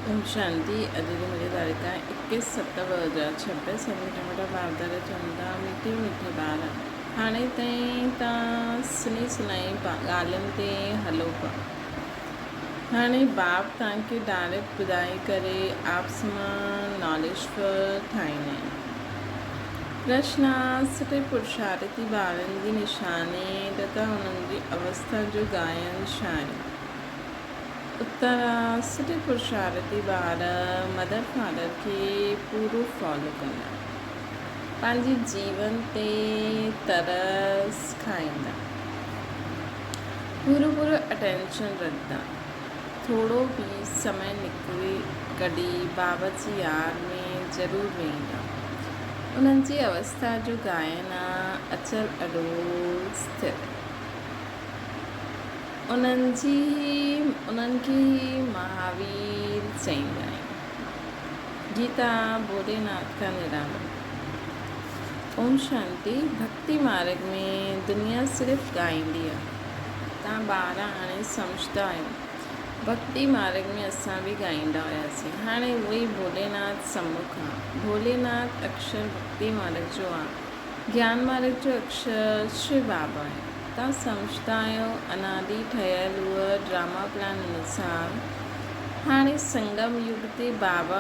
اوم شانتي اڄ جي منهنجي تاريخ آهي ايڪيس ست 2026 سڀ مٺا مٺا ڀاودار چون ٿا مٺي مٺي ٻار هاڻي تائين تان سني سنائي ڳالهين تي هلو پا هاڻي باپ تان کي ڊائريڪٽ ٻڌائي ڪري آپس مان ناليجفل ٺاهيندا آهن پرشن سٺي پرشارتي ٻارن جي نشاني تٿا انهن جي اوسٿا جو گائن ڇا آهي؟ اترا سٺي پرشارتي ٻار مدر فادر کي پورو فالو ڪندا. پنهنجي جيون تي ترس کائيندا. پورو پورو اٽينشن رکندا. ٿورو به سمي نڪري ڪڍي بابا جي ياد ۾ ضرور ويهندا. انهن جي اوسٿا جو گائن آ اچل اڏول اسٿر. انهن جي ئي انهن کي ئي مهاوير چئيندا آهن. گيتا ڀوليناٿ کان نرالو. اوم شانتي ڀڳتي مارگ ۾ دنيا صرف ڳائيندي آ. تان ٻار هاڻي سمجهدا آهيو. ڀڳتي مارگ ۾ اسان به ڳائيندا هياسين. هاڻي اهو ئي ڀوليناٿ سمک آ. ڀوليناٿ اڪشر ڀڳتي مارگ جو آ. گيان مارگ جو اڪشر شو بابا آهي. تان سمجهدا آهيو انادي ٺهيل اهو ڊراما پلان انوسار هاڻي سنگم يگ تي بابا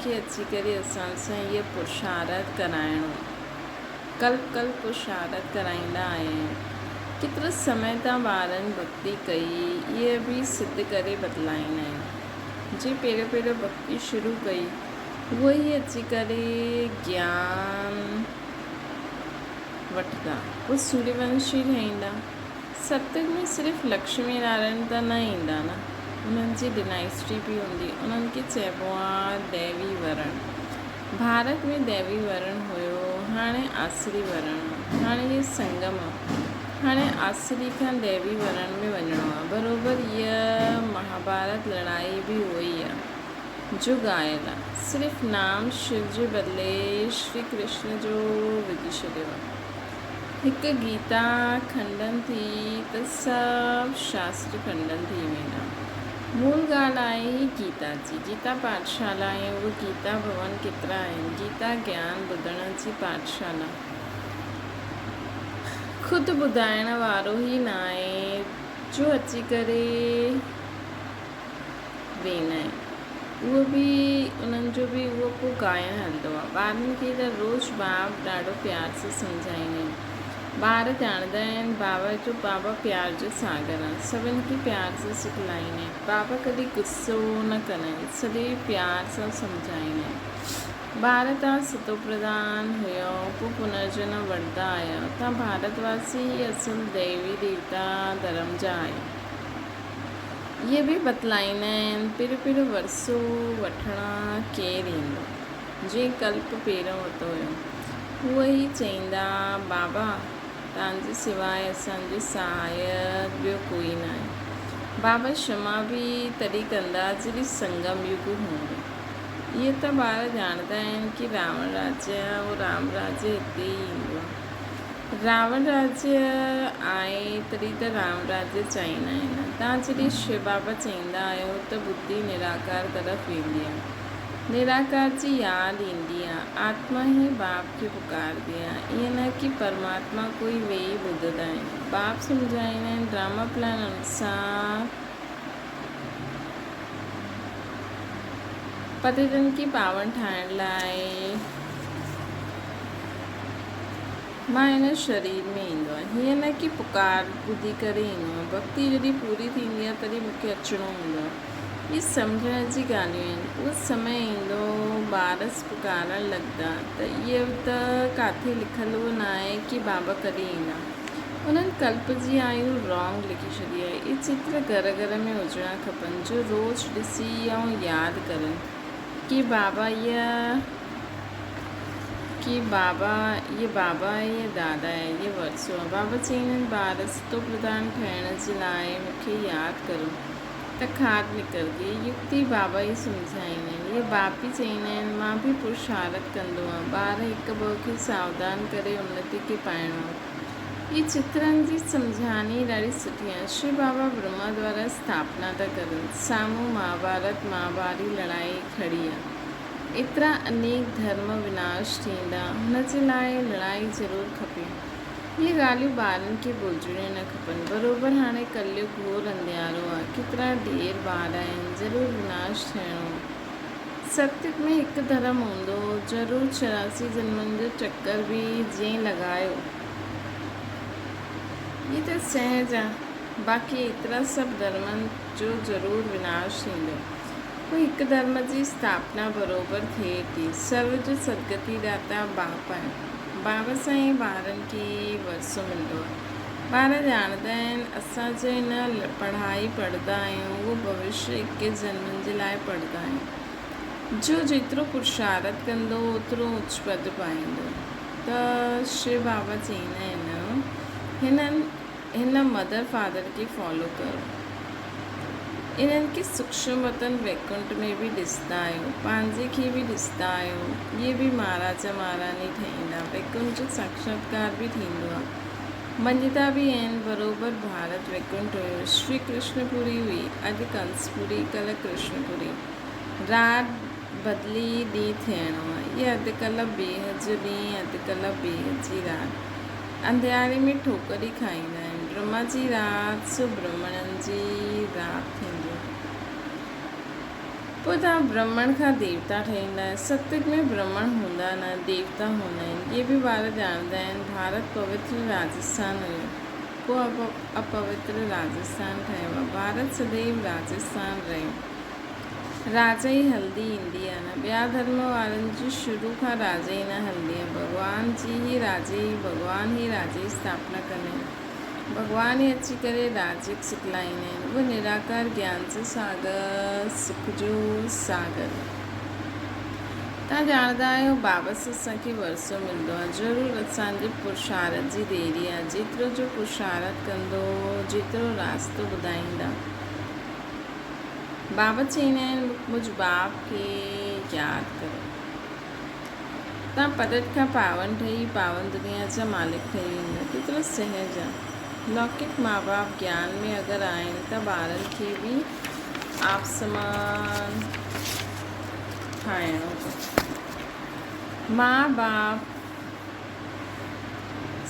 کي اچي ڪري اسان سان هيء پرشارت ڪرائڻو ڪلپ ڪلپ پرشارت ڪرائيندا آيا آهن ڪيترو سمي تان ٻارن ڀڳتي ڪئي اهي به سڌ ڪري بتلائيندا آهن جي پهريون پهريون ڀڳتي شروع ڪئي اهو ئي اچي ڪري گيان وٺندا، پوء سوريونشي ٺهيندا. ستيگ ۾ صرف لڪشمي نارائڻ ته نه ايندا نه، انهن جي ڊنائسٽي به هوندي. انهن کي چئبو آ ديوي ورڻ. ڀارت ۾ ديوي ورڻ هيو، هاڻي آسري ورڻ آ. هاڻي هي سنگم آ. هاڻي آسري کان ديوي ورڻ ۾ وڃڻو آ. بروبر هيء مهاڀارت لڙائي به اهو ئي آ. جو ڳايل آ. صرف نام شو جي بدلي شري ڪرشن جو وجهي ڇڏيو آ. هڪ گيتا کنڊن ٿي ته سڀ شاستر کنڊن ٿي ويندا. مول ڳالهه آهي هي گيتا جي. گيتا پاٺشالا ۽ اهي گيتا ڀون ڪيترا آهن. گيتا گيان ٻڌڻ جي پاٺشالا. خود ٻڌائڻ وارو ئي ناهي جو اچي ڪري. ويندا آهن اهو به انهن جو به اهو پوء ڳائڻ هلندو آهي ٻارن کي ته روز باب ڏاڍو پيار سان سمجهائيندا آهن ٻار ڄاڻندا آهن بابا جو بابا پيار جو ساگر آهي سڀن کي پيار سان سکلائيندا آهن بابا ڪڏهن غصو نه ڪندا آهن سدائين پيار سان سمجهائيندا آهن ٻار تان ستو پرڌان هيو پوء پنرجنم وٺندا آيا تان ڀارت واسي ئي اصل ديوي ديوتا ڌرم جا آهيو. اهي به بتلائيندا آهن، پهريون پهريون ورثو وٺڻ ڪير ايندو؟ جنهن ڪلپ پهريون ورتو هيو. هو ئي چئيندا، بابا! توهان جي سواء اسان جو سهائڪ ٻيو ڪوئي ناهي. بابا شمع به تڏهن ڪندا جڏهن سنگم يگ هوندو. اهي ته ٻار ڄاڻندا آهن ڪي راوڻ راجيه ۽ رام راجيه هتي ئي ايندو آهي. راوڻ راجيه آهي تڏهن ته رام راجيه چئيندا آهن. توهان جڏهن شو بابا چئيندا آهيو ته ٻڌي نراڪار طرف ويندي آهي. نراڪار جي ياد ايندي آهي. آتما ئي باپ کي پڪارندي آهي. ائين نه ڪي پرماتما ڪوئي ويهي ٻڌندا آهن. باپ سمجهائيندا آهن ڊراما پلان انوسار پتيتن کي پاون ٺاهڻ لاء. مان هن شرير ۾ ايندو آهيان. هيئن نه ڪي پڪار ٻڌي ڪري ايندو آهيان. ڀڳتي جڏهن پوري ٿيندي آهي تڏهن مون کي اچڻو هوندو آهي. اهي سمجهڻ جي ڳالهيون آهن. اهو سمي ايندو ٻارس پڪارڻ لڳندا ته اهو ته ڪاٿي لکيل به ناهي ڪي بابا ڪڏهن ايندا. انهن ڪلپ جي آيو رانگ لکي ڇڏي آهي. اهي چتر گهر گهر ۾ هجڻا کپن جو روز ڏسي ۽ ياد ڪرن ڪي بابا اها ڪي بابا يه بابا آهي يه دادا آهي يه ورثو آهي. بابا چئين آهن ٻار ستو پرڌان ٺهڻ جي لاء مون کي ياد ڪرو ته کاڌ نڪرندي. يڪتي بابا ئي سمجهائين آهن. يه باپ به چئين آهن مان به پرشارٿ ڪندو آهيان. ٻار هڪ ٻئي کي ساوڌان ڪري انتي کي پائڻو آهي. هي چترن جي سمجهاڻي ڏاڍي سٺي آهي. شو بابا برهما دوارا اسٿاپنا ٿا ڪرن. سامهون مهاڀارت مهاڀاري لڙائي کڙي آهي. ايترا انيڪ ڌرم وناش ٿيندا. هن جي لاء لڙائي ضرور کپي. اهي ڳالهيون ٻارن کي ڀلجڻيون نه کپن. بروبر هاڻي ڪليگ گهور انڌيارو آهي. ڪيترا ڍير ٻار آهن. ضرور وناش ٿيڻو آهي. ستيگ ۾ هڪ ڌرم هوندو هو. ضرور 84 جنمن جو چڪر به جنهن لڳايو. هي ته سهج آ. باقي ايترا سڀ ڌرمن جو ضرور وناش ٿيندو. پوء هڪ ڌرم جي اسٿاپنا بروبر ٿئي ٿي. سرو جو سدگتي داتا باپ آهي. باب سان ئي ٻارن کي ورثو ملندو آهي. ٻار ڄاڻندا آهن اسان جو هن پڙهائي پڙهندا آهيون اهو ڀوشيه اڪيس جنمن جي لاء پڙهندا آهيون. جو جيترو پرشارت ڪندو اوترو اچ پد پائيندو. ته شو بابا چئيندا آهن هنن هن مدر فادر کي فالو ڪرو. انهن کي سوڪشم وطن ويڪنٺ ۾ به ڏسندا آهيو، پنهنجي کي به ڏسندا آهيو. اهي به مهاراجا مهاراڻي ٺهيندا. ويڪنٺ جو ساڪشاتڪار به ٿيندو آهي. مڃيندا به آهن. بروبر ڀارت ويڪنٺ هيو. شري ڪرشن پوري هئي. اڄ ڪنس پوري، ڪلهه ڪرشن پوري. رات بدلي ڏينهن ٿيڻو آهي. هي اڌ ڪلهه بيحد جو ڏينهن، اڌ ڪلهه بيحد جي رات. انڌياري ۾ ٺوڪر ئي کائيندا آهن. برهما جي رات سو برهمڻن جي رات ٿيندي آهي. پوء توهان برهمڻ کان ديوتا ٺهيندا آهيو. ستيگ ۾ برهمڻ هوندا نه، ديوتا هوندا آهن. اهي به ٻار ڄاڻندا آهن. ڀارت پوتر راجسٿان هيو. پوء اپوتر راجسٿان ٺهيو آهي. ڀارت سديو راجسٿان رهيو. راجائي هلندي ايندي آهي نه. ٻيا ڌرم وارن جي شروع کان راجائي نه هلندي آهي. ڀڳوان جي ئي راجائي، ڀڳوان ئي راجائي اسٿاپنا ڪندا آهن. ڀڳوان ئي اچي ڪري راجيڪ سکلائيندا آهن. اهو نراڪار گيان جو ساگر، سک جو ساگر آهي. توهان ڄاڻندا آهيو بابت سان اسان کي ورثو ملندو آهي. ضرور اسان جي پرشارت جي ديري آهي. جيترو جو پرشارت ڪندو، جيترو راستو ٻڌائيندا. بابا چئيندا آهن مجھ باپ کي ياد ڪرو. تان پتت کان پاون ٺهي پاون دنيا جا مالڪ ٺهي ويندا. ڪيترو سهج آ. لوڪڪ ماء باپ گيان ۾ اگر آهن ته ٻارن کي به آپ سمان ٺاهڻو پوندو. ماء باپ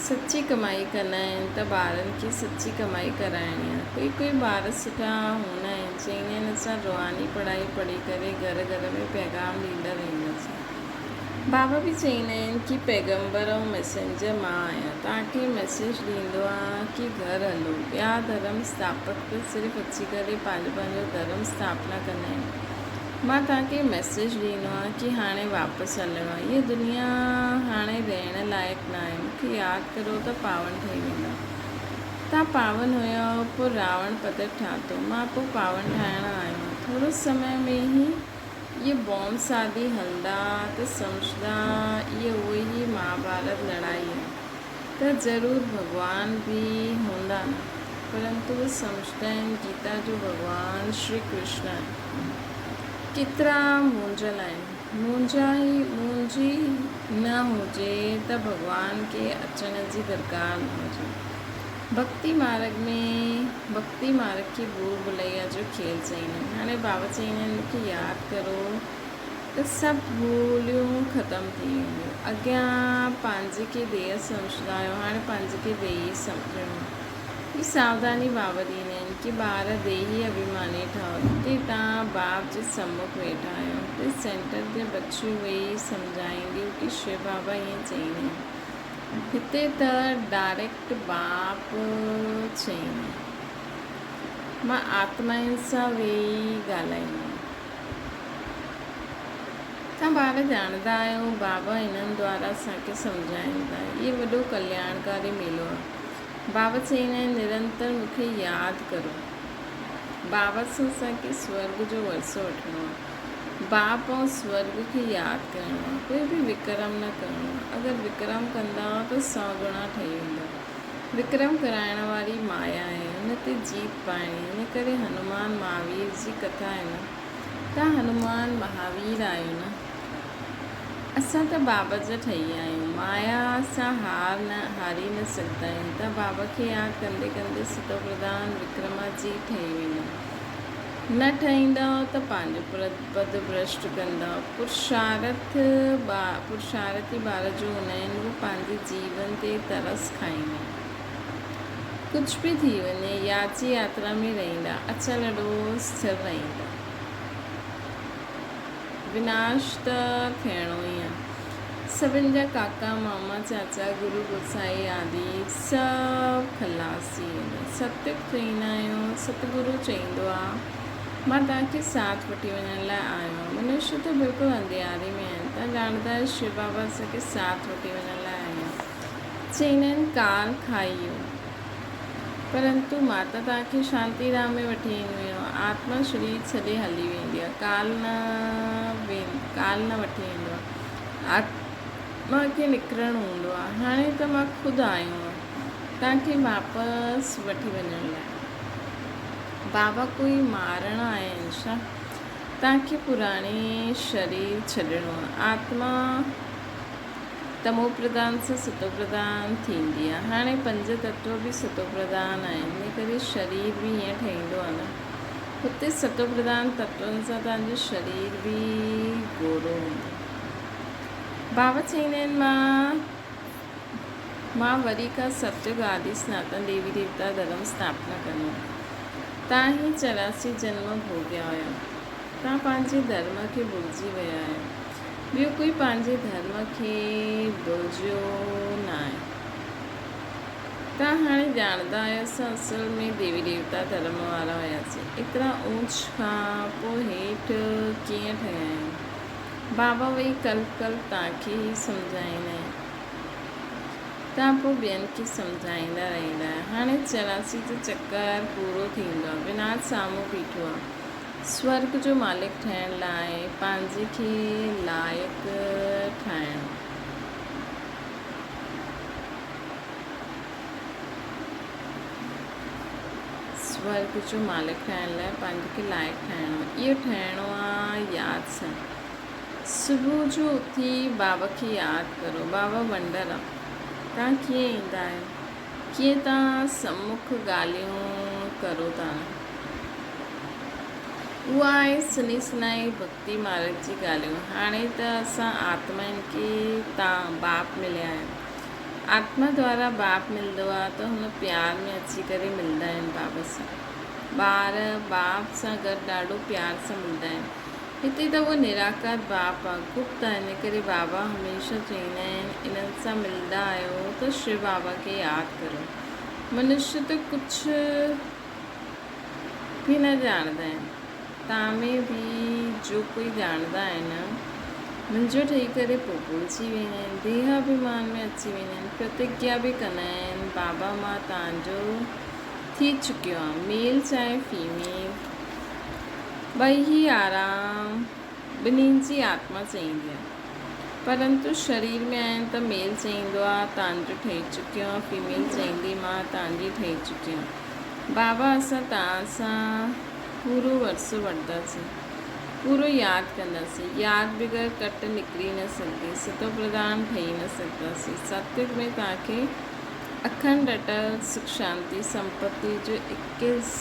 سچي ڪمائي ڪندا آهن ته ٻارن کي سچي ڪمائي ڪرائڻي آهي. ڪوئي ڪوئي ٻار سٺا هوندا آهن چئيندا آهن اسان روحاني پڙهائي پڙهي ڪري گهر گهر ۾ پيغام ڏيندا رهنداسين. بابا به چئيندا آهن ڪي پيغمبر ۽ ميسينجر مان آهيان توهان کي ميسيج ڏيندو آهيان ڪي گهر هلو. ٻيا ڌرم اسٿاپڪ ته صرف اچي ڪري پنهنجو پنهنجو ڌرم اسٿاپنا ڪندا آهن. مان توهان کي ميسيج ڏنو آهي ڪي هاڻي واپس هلڻو آهي. هيء دنيا هاڻي رهڻ لائق ناهي. مون کي ياد ڪرو ته پاون ٺهي ويندا. توهان پاون هيؤ، پوء راوڻ پتر ٺاتو. مان پوء پاون ٺاهڻ آيو آهيان. ٿورو سمي ۾ ئي اهي بوم سادي هلندا ته سمجهندا اهي اهي ئي مهاڀارت لڙائي آهي. ته ضرور ڀڳوان به هوندا نه. پرنتو اهي سمجهندا آهن گيتا جو ڀڳوان شري ڪرشن آهي. ڪيترا مونجهيل آهن. مونجها ئي مونجهي نه هجي ته ڀڳوان کي اچڻ جي درڪار نه هجي. ڀڳتي مارڳ ۾ ڀڳتي مارڳ کي ڀول ڀلئيا جو کيل چئيندا آهن. هاڻي بابا چئيندا آهن مون کي ياد ڪرو ته سڀ ڀوليون ختم ٿي وينديون. اڳيان پنهنجي کي ديهه سمجهندا هيو، هاڻي پنهنجي کي ديهي سمجهڻو. هي ساوڌاني بابا ڏيندا آهن ڪي ٻار ديهي اڀيماني ٺهو. هتي توهان باپ جي سمک ويٺا آهيو. هتي سينٽر تي بچيون ويهي سمجهائينديون ڪي شو بابا ائين چئيندا آهن. هتي ته ڊائريڪٽ باپ چئيندا آهن. مان آتمائن سان ويهي ڳالهائيندو آهيان. توهان ٻار ڄاڻندا آهيو، بابا انهن دوارا اسان کي سمجهائين ٿا. هيء وڏو ڪلياڻڪاري ميلو آهي. بابا چئيندا آهن، نرنتر مون کي ياد ڪرو. بابا سان اسان کي سورڳ جو ورثو وٺڻو آهي. باپ ۽ سورڳ کي ياد ڪرڻو آهي. ڪوئي به وڪرم نه ڪرڻو آهي. اگر وڪرم ڪندؤ ته سؤ گڻا ٺهي ويندؤ. وڪرم ڪرائڻ واري مايا آهي، ان تي جيت پائڻي. ان ڪري هنومان مهاوير جي ڪٿا آهي نه. توهان هنومان مهاوير آهيو نه. اسان ته بابا جا ٺهي ويا آهيون. مايا سان هار نه هاري نه سگهندا آهيون. ته بابا کي ياد ڪندي ڪندي ستوپرڌان وڪرماجيت ٺهي ويندؤ. نه ٺهيندؤ ته پنهنجو پد ڀرشٽ ڪندؤ. پرشارٿ پرشارٿي ٻار جو هوندا آهن اهي پنهنجي جيون تي ترس کائيندا آهن. ڪجهه به ٿي وڃي ياچي ياترا ۾ رهندا، اچل اڏو اسٿر رهندا. وناش ته ٿيڻو ئي آ. سڀن جا ڪاڪا، ماما، چاچا، گرو، گوسائي آدي سڀ خلاص ٿي ويندا. ستيگ چئيندا آهيون، ستگرو چئيندو آ، مان توهان کي ساٿ وٺي وڃڻ لاء آيو آهيان. منشي ته بلڪل انڌياري ۾ آهن. توهان ڄاڻندا آهيو شو بابا اسان کي ساٿ وٺي وڃڻ لاء آيو آهي. چئيندا آهن ڪال کائي ويو. پرنتو ماتا توهان کي شانتي ڌام ۾ وٺي ايندي آهي. آتما شرير ڇڏي هلي ويندي آهي. ڪال نه ڪال نه وٺي ايندو آهي. آتما کي نڪرڻ هوندو آهي. هاڻي ته مان خود آيو آهيان توهان کي واپس وٺي وڃڻ لاء. بابا ڪوئي مارڻ آيا آهن ڇا؟ توهان کي پراڻي شرير ڇڏڻو آهي. آتما تمو پرڌان سان ستو پرڌان ٿيندي آهي. هاڻي پنج تتو به ستو پرڌان آهن، ان ڪري شرير به ائين ٺهندو آهي نه. هتي ستو پرڌان تتون سان توهان جو شرير به گورو هوندو. بابا چئيندا آهن مان مان وري کان ستيگ آدي سناتن ديوي ديوتا ڌرم اسٿاپنا ڪندم. توهان هي 84 جنم ڀوڳيا هيا. توهان پنهنجي ڌرم کي ڀلجي ويا آهيو. ٻيو ڪوئي پنهنجي ڌرم کي ڀلجيو ناهي. توهان هاڻي ڄاڻندا آهيو اسان اصل ۾ ديوي ديوتا ڌرم وارا هياسين. ايترا اوچ کان پوء هيٺ ڪيئن ٺهيا آهيون؟ بابا ويهي ڪلپ ڪلپ توهان کي ئي سمجهائيندا آهن. توهان پوء ٻين کي سمجهائيندا رهندا آهيو. هاڻي 84 جو چڪر پورو ٿيندو آهي. وناش سامهون بيٺو آهي. سورڳ جو مالڪ ٺهڻ لاء پنهنجي کي لائق ٺاهڻو. سورڳ جو مالڪ ٺهڻ لاء پنهنجي کي لائق ٺاهڻو. اهو ٺهڻو آ ياد سان. صبح جو اٿي بابا کي ياد ڪرو. بابا ونڊر آ. توهان ڪيئن ايندا آهيو؟ ڪيئن توهان سمک ڳالهيون ڪرو ٿا نه؟ اها آهي سني سنائي ڀڳتي مارڳ جي ڳالهيون. هاڻي ته اسان آتمائن کي تان باپ مليا آهيون. آتما دوارا باپ ملندو آ ته هن پيار ۾ اچي ڪري ملندا آهن باب سان. ٻار باپ سان گڏ ڏاڍو پيار سان ملندا آهن. هتي ته اهو نراڪار باپ آ، گپت آ، ان ڪري بابا هميشه چئيندا آهن انهن سان ملندا آهيو ته شو بابا کي ياد ڪريو. منشي ته ڪجهه به نه ڄاڻندا آهن. تان ۾ به جو ڪوئي ڄاڻندا آهن، منهنجو ٺهي ڪري پوء ڀلجي ويندا آهن، ديهاڀيمان ۾ اچي ويندا آهن، پرتگيا به ڪندا آهن، بابا مان توهان جو ٿي چڪيو آهيان، ميل چاهي فيميل، ٻئي هي آرام ٻنهين جي آتما چئيندي آهي، پرنتو شرير ۾ آهن ته ميل چئيندو آهي توهان جو ٺهي چڪيو آهيان، فيميل چئيندي مان توهان جي ٺهي چڪي آهيان. بابا اسان توهان سان پورو ورثو وٺنداسين، پورو ياد ڪنداسين، ياد بغير ڪٽ نڪري نه سگهندي، ستو پرڌان ٺهي نه سگهنداسين، ستيگ ۾ توهان کي اکنڊ اٽل سک شانتي سمپتي جو 21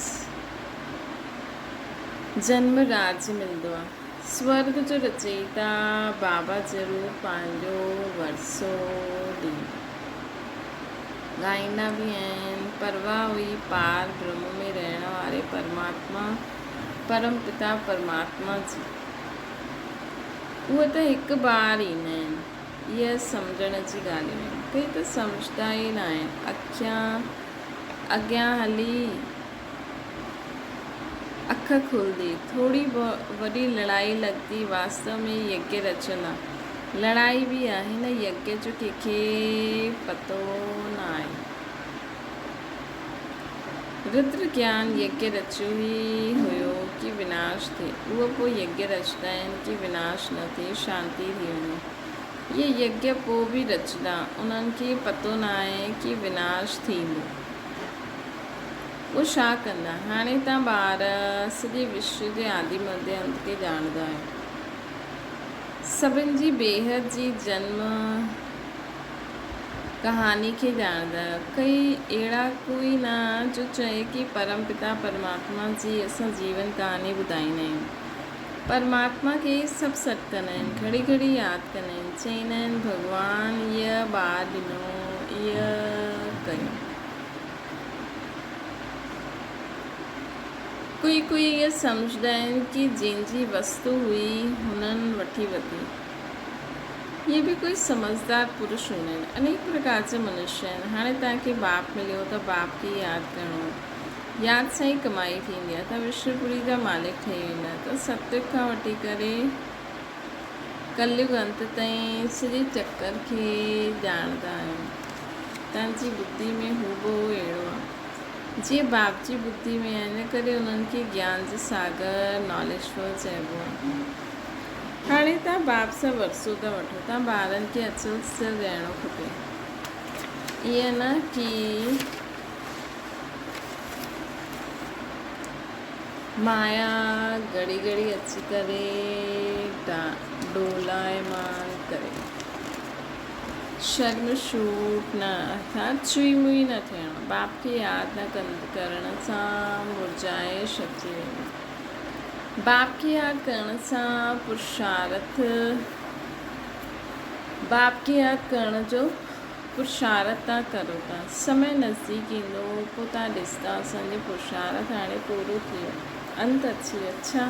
جنم راڄ ملندو آهي. سورڳ جو رچئيتا بابا ضرور پنهنجو ورثو ڏيندو. ڳائيندا به آهن. پرواهه هئي پار برهم ۾ رهڻ واري پرماتما پرم پتا پرماتما جي. اهي ته هڪ بار ايندا آهن. اهي سمجهڻ جي ڳالهيون آهن. ڪي ته سمجهندا ئي نه آهن. اکيان اڳيان هلي اک کلندي. ٿوري وڏي لڙائي لڳندي. واستو ۾ يگيه رچندا. لڙائي به آهي. هن يگيه جو ڪنهن کي پتو نه آهي. ردر گيان يگيه رچيو ئي هيو ڪي وناش ٿئي. اهو پوء يگيه رچندا آهن ڪي وناش نه ٿئي، شانتي ٿي وڃي. اهي يگيه پوء به رچندا. انهن کي پتو نه آهي ڪي وناش ٿيندو. پوء ڇا ڪندا؟ هاڻي تان ٻار سڄي وشو جي آدي مڌي انت کي ڄاڻندا آهيو. سڀن جي بيحد جي جنم ڪهاڻي کي ڄاڻندا آهيو. ڪئي اهڙا ڪوئي نه جو چئي ڪي پرم پتا پرماتما جي اسان جيون ڪهاڻي ٻڌائيندا آهيون. پرماتما کي ئي سڀ سڏ ڪندا آهن، گهڙي گهڙي ياد ڪندا آهن، چئيندا آهن ڀڳوان ايء ٻار ڏنو، ايء ڪيو. ڪوئي ڪوئي ايء سمجهندا آهن ڪي جنهن جي وستو هئي هنن وٺي ورتي. اهي به ڪوئي سمجهدار پرش هوندا آهن. انيڪ پرڪار جا منشي آهن. هاڻي توهان کي باپ مليو ته باپ کي ياد ڪرڻو آهي. ياد سان ئي ڪمائي ٿيندي آهي. توهان وشنوپوري جا مالڪ ٺهي ويندا. توهان ستيگ کان وٺي ڪري ڪليگ انت تائين سڄي چڪر کي ڄاڻندا آهيو. توهان جي ٻڌي ۾ هوبهو اهڙو آهي. جيئن باپ جي ٻڌي ۾ آهي، ان ڪري انهن کي گيان جي ساگر، ناليجفل، چئبو آهي. هاڻي توهان باپ سان ورثو ٿا وٺو، توهان ٻارن کي اچل سر رهڻو کپي. ائين نه ڪي مايا گهڙي گهڙي اچي ڪري ڊولائمان ڪري. شرم شوٽ نه ارٿات چوئي موئي نه ٿيڻ، باپ کي ياد نه ڪرڻ سان مرجهائش اچي ويندي. باپ کي ياد ڪرڻ سان پرشارٿ باپ کي ياد ڪرڻ جو پرشارٿ تان ڪرو ٿا. سمي نزديڪ ايندو پوء تان ڏسندا اسان جو پرشارٿ هاڻي پورو ٿي ويو. انت اچي ويو. اڇا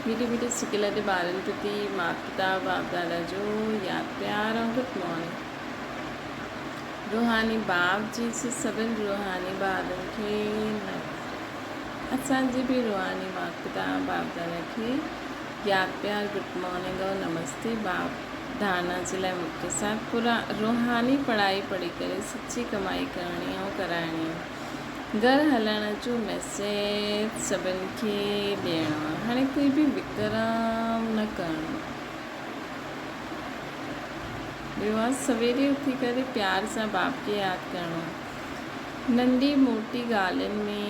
ميٺي ميٺي سڪيلڌي ٻارن پرتي مات پتا باپ دادا جو ياد پيار ۽ گڊ مارننگ. روحاني باپ جي سڀن روحاني ٻارن کي نمستي. اسان جي به روحاني مات پتا باپ دادا کي ياد پيار گڊ مارننگ ۽ نمستي. باپ ڌارنا جي لاء مکيه سات پورا روحاني پڙهائي پڙهي ڪري سچي ڪمائي ڪرڻي ۽ ڪرائڻي آهي. گهر هلڻ جو ميسيج سڀن کي ڏيڻو آهي. هاڻي ڪوئي به وڪرم نه ڪرڻو آهي. ٻيو آهي سويري اٿي ڪري پيار سان باپ کي ياد ڪرڻو آهي. ننڍي موٽي ڳالهين ۾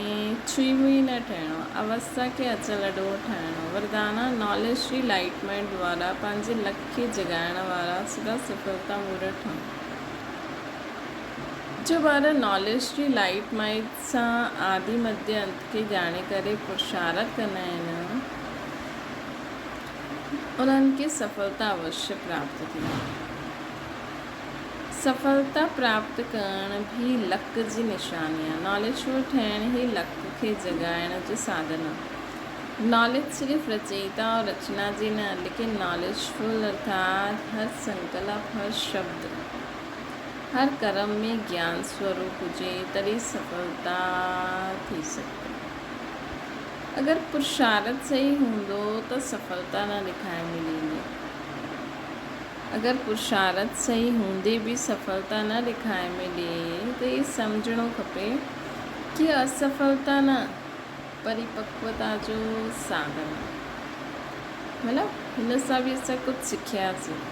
ڇوئي موئي نه ٺهڻو آهي. اوستا کي اچل اڏو ٺاهڻو آهي. وردانا، ناليج جي لائيٽ مائينڊ دوارا پنهنجي لڪ کي جڳائڻ وارا سدا سڦلتا مورت ٺهون. جو ٻار ناليج جي لائيٽ مائيٽ سان آدي مڌيه انت کي ڄاڻي ڪري پرشارٿ ڪندا آهن، انهن کي سڦلتا اوشيه پراپت ٿيندي. سڦلتا پراپت ڪرڻ به لڪ جي نشاني آهي. ناليجفل ٺهڻ ئي لڪ کي جڳائڻ جو ساڌن آهي. ناليج صرف رچيتا اور رچنا جي نه، ليڪن ناليجفل ارٿات هر سنڪلپ، هر شبد، هر ڪرم ۾ گيان سوروپ هجي تڏهن سڦلتا ٿي سگهندي. اگر پرشارٿ صحيح هوندو ته سڦلتا نه ڏکائي مليندي. اگر پرشارٿ صحيح هوندي به سڦلتا نه ڏکائي ملي ته هي سمجهڻو کپي ڪي اسڦلتا نه پريپڪوتا جو ساڌن آهي. مطلب هن سان به اسان ڪجهه سکياسين.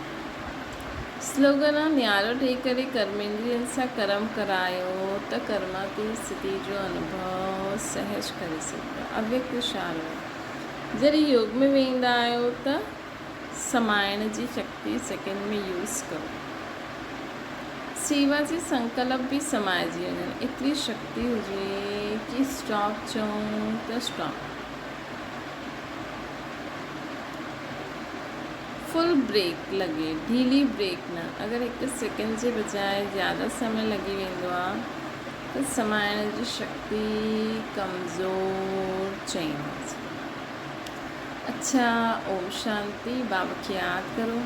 سلوگن آ نيارو ٺهي ڪري ڪرميندرين سان ڪرم ڪرايو ته ڪرماتي اسٿتي جو انوڀو سهج ڪري سگهبو. اويڪت اشارو آهي. جڏهن يوگ ۾ ويهندا آهيو ته سمائڻ جي شڪتي سيڪنڊ ۾ يوز ڪرو. سيوا جي سنڪلپ به سمائجي وڃن. ايتري شڪتي هجي ڪي اسٽاپ چئون ته اسٽاپ. فل بريڪ لڳي، ڍيلي بريڪ نه. اگر هڪ سيڪنڊ جي بجاء زياده سمي لڳي ويندو آ ته سمائڻ جي شڪتي ڪمزور چئينداسين. اڇا اوم شانتي بابا کي ياد ڪرو.